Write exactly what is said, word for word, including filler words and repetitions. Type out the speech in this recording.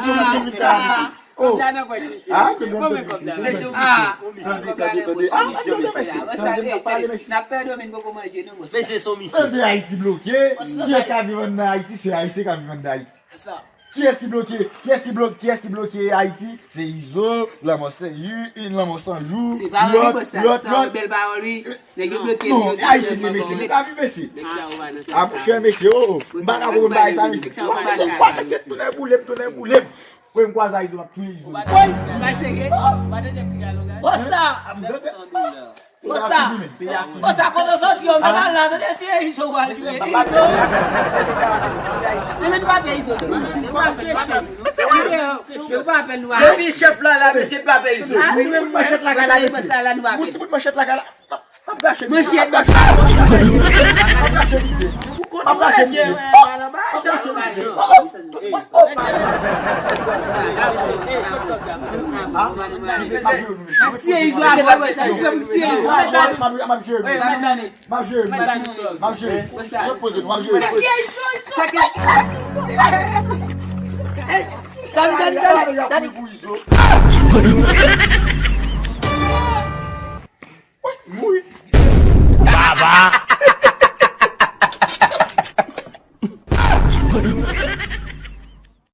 Mesye, mesye, mesye, mesye. Oh. Ah, se bon, mesye, mesye. Tande, tande, tande. Ah, tande, tande, mesye. Tande, n ap pale, mesye. N ap pèdi, men n poko manje, non, mesye. Mesye, se yon misye. Tande, Ayiti bloke. Kiyès k ap viv anndan Ayiti? Se Ayisyen k ap viv anndan Ayiti. Kiyès ki bloke? Kiyès ki bloke? Kiyès ki bloke Ayiti? Se Izo, Lanmò San Jou, Lanmò San Jou, lòt, lòt, lòt. Bèl pawòl, wi. Nèg yo bloke, non, Ayisyen, mesye, mesye, pa vi, mesye. Ah, monchè, mesye, oh, oh. M pa ka konprann bagay sa, mesye. Mesye, mesye, tounen boule m, tounen boule m. Kwen m kwaze a Izo, m ap touye Izo. Woy, bagay serye. Wosta! Wosta! Wosta, kote w soti yo, m te pral la, tande, se Izo w al touye, Izo. Men nou pa pè Izo tou. Nou pa pè, nou pa pè. Depi chèf la la, mesye, pa pè Izo. Wi, wi, manchèt la, manchèt la, nou pa pè. Ti bout manchèt la, la. M ap rache misye. M ap rache misye. M ap rache misye. M ap rache misye. M ap tiye Izo avè w, wè sa, m ap tiye Izo. M ap jere misye. M ap jere misye. M ap jere misye. Repoze nou, m ap jere misye. Dani, Dani, Dani, Dani.